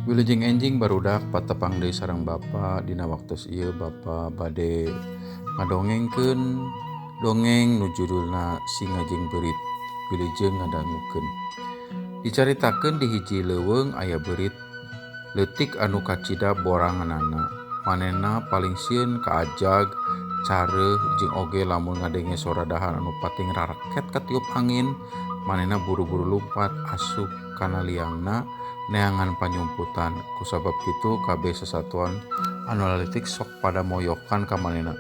Wilujeng enjing barudak patepang deui sareng Bapa. Dina waktos ieu Bapa bade ngadongengkeun dongeng nu judulna Singa jeung Beurit. Wilujeng ngadangukeun. Dicaritakeun di hiji leuweung aya beurit leutik anu kacida boranganana. Manehna paling sieun kaajag, careuh jeung oge lamun ngadenge sora dahan anu pating raraket katiup angin, manehna buru-buru lumpat asup kana liangna neangan panyumputan. Kusabab kitu kabeh sasatuan anu laletik sok pada moyokan ka manehna.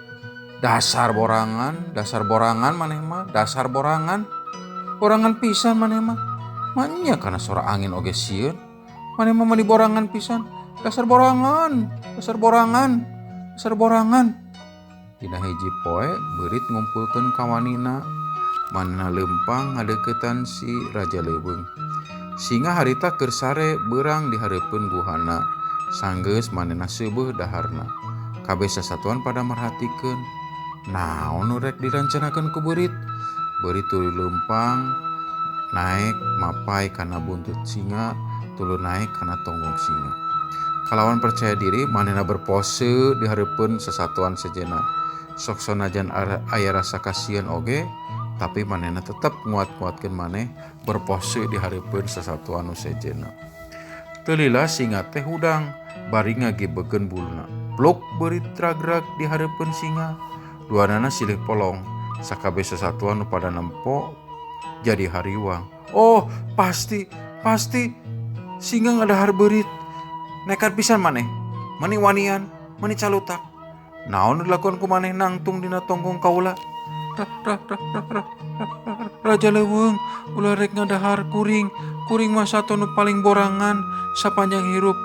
Dasar borangan maneh mah, dasar borangan. Borangan pisan maneh mah. Maenya kana sora angin oge sieun. Maneh mah meuni borangan pisan. Dasar borangan, dasar borangan, dasar borangan. Dina hiji poe beurit ngumpulkeun kawanina. Manehna leumpang ngadeuketan si Raja Leuweung. Singa harita keur sare beurang di hareupeun guhana. Sanggeus manehna seubeuh daharna. Kabeh sasatuan pada merhatikeun. Naon nu rek direncanakeun ku beurit? Beurit tuluy leumpang naek mapay kana buntut singa, tuluy naek kana tonggong singa. Kalawan percaya diri manehna berpose di hareupeun sasatuan sejenna. Sok sanajan aya rasa kasieun oge, tapi manehna tetep nguat-nguatkeun maneh berpose di hareupeun sasatuan nu sejenna. Teu lila singa teh hudang bari ngagibekeun buluna. Pluk beurit ragrag di hareupeun singa. Duanana silih polong. Sakabeh sasatuan nu pada nempo jadi hariwang. Oh, pasti, pasti singa ngadahar beurit. Nekat pisan maneh, meni wanian, meni calutak. Naon nu dilakukan ku maneh nangtung dina tonggong kaula? Ra, ra, ra, ra, ra, ra, ra, Raja Leuweung, ulah rek ngadahar kuring. Kuring mah sato nu paling borangan sapanjang hirup.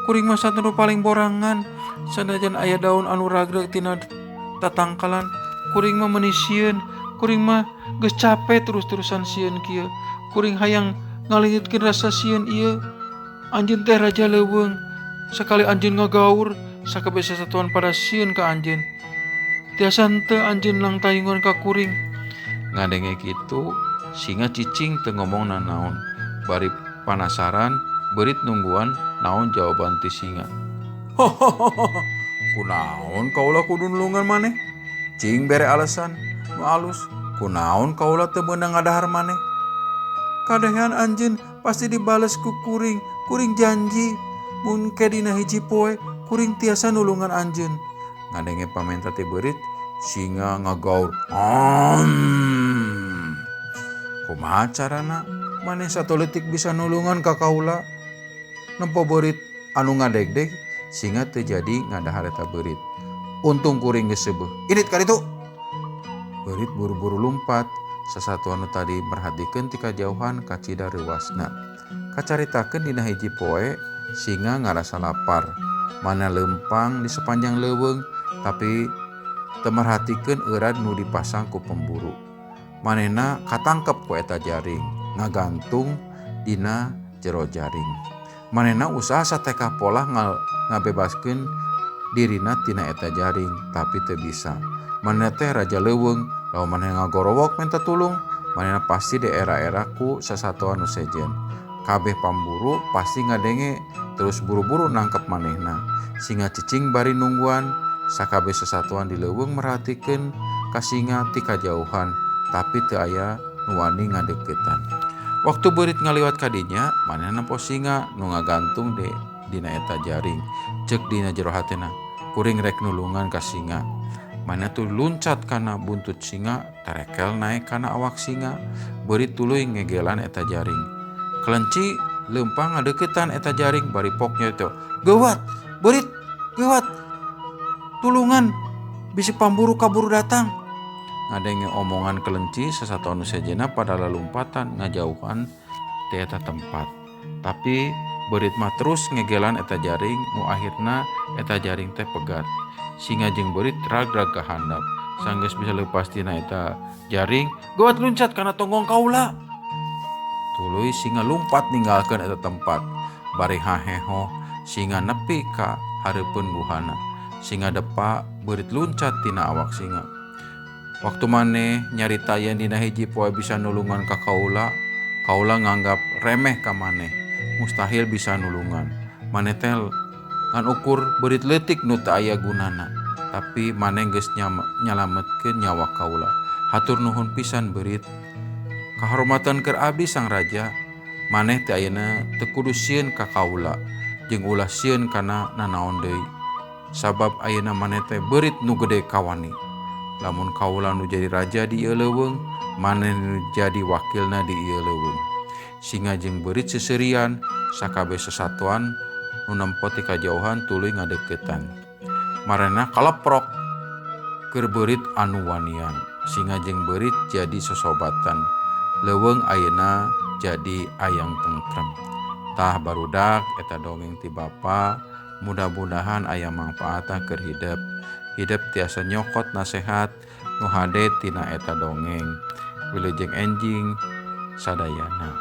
Kuring mah sato nu paling borangan. Sanajan aya daun anu ragrag tina tatangkalan, kuring mah meuni sieun. Kuring mah geus capek terus-terusan sieun kieu. Kuring hayang ngaleungitkeun rasa sieun ieu. Anjeun teh Raja Leuweung. Sakali anjeun ngagaur, sakabeh sasatuan pada sieun ka anjeun. Tiasa henteu anjeun nangtayungan ka kuring. Ngadenge kitu, singa cicing teu ngomong nanaon. Bari panasaran, beurit nungguan naon jawaban ti singa. Hohohoho, kunaon kaula kudu nulungan maneh? Cing bere alasan nu alus, kunaon kaula teu meunang ngadahar maneh? Kadehan anjeun pasti dibales ku kuring, kuring janji mun ke dina hiji poe kuring tiasa nulungan anjeun. Ngadenge pamenta ti beurit, singa ngagaur. Kumaha carana maneh satoleutik bisa nulungan ka kaula? Nempo beurit anu ngadegdeg, singa teu jadi ngadahar eta beurit. Untung kuring geus seubeuh. Indit ka ditu. Beurit buru-buru lumpat. Sasatuan nu tadi merhatikeun ti kajauhan kacida reuasna. Kacaritakeun dina hiji poe singa ngarasa lapar. Mana leumpang di sepanjang leuweung tapi teu merhatikeun eurat nu dipasang ku pemburu. Manehna katangkep ku eta jaring, ngagantung dina jero jaring. Manehna usaha satekah polah ngabebaskeun dirina tina eta jaring, tapi teu bisa. Manehna teh Raja Leuweung, lamun manehna ngagorowok minta tulung, manehna pasti diera-era ku sasatoan nu sejen. Kabeh pamburu pasti ngadenge terus buru-buru nangkep manehna. Singa cicing bari nungguan, sakabeh sasatuan di leuweung merhatikeun ka singa ti kajauhan, tapi teu aya nu wani ngadeuketan. Waktu beurit ngaliwat ka dinya, manehna nempo singa nu ngagantung dina eta jaring. Ceuk dina jero hatena, kuring rek nulungan ka singa. Manehna tuluy luncat kana buntut singa, terekel naek kana awak singa, beurit tuluy ngegelan eta jaring. Kelenci leumpang ngadeuketan eta jaring bari pok nyarita, Geuwat, beurit, geuwat, tulungan, bisi pamburu kaburu datang. Ngadenge omongan kelenci, sasatoan nu sejenna pada lalumpatan ngajauhan ti eta tempat. Tapi beurit mah terus ngegelan eta jaring, nu akhirna eta jaring teh pegat. Singa jeung beurit ragrag ka handap. Sanggeus bisa leupas tina eta jaring, geuwat luncat kana tonggong kaula. Tuluy singa lumpat ninggalkeun eta tempat. Bari haheho, singa nepi ka hareupeun guhana. Singa depa beurit luncat tina awak singa. Waktu maneh nyarita yen dina hiji poe bisa nulungan ka kaula, kaula nganggap remeh ka maneh. Mustahil bisa nulungan. Maneh teh ngan ukur beurit leutik nu teu aya gunana, tapi maneh geus nyalametkeun nyawa kaula. Hatur nuhun pisan beurit. Kahormatan keur abdi sang raja, maneh teh ayeuna teu kudu sieun ka kaula jeung ulah sieun kana nanaon deui. Sabab ayeuna maneh teh beurit nu gede kawani. Lamun kaula nu jadi raja di ieu leuweung, maneh nu jadi wakilna di ieu leuweung. Singa jeung beurit seuseurian, sakabeh sasatoan nu nempo ti kajauhan tuluy ngadeuketan. Maranehna kaleprok keur beurit anu wanian. Singa jeung beurit jadi sosobatan. Leuweung ayeuna jadi ayang tentrem. Tah barudak eta dongeng ti bapa, mudah-mudahan aya mangpaatna keur hidep. Hidep tiasa nyokot nasehat nu hade tina eta dongeng. Wilujeng enjing sadayana.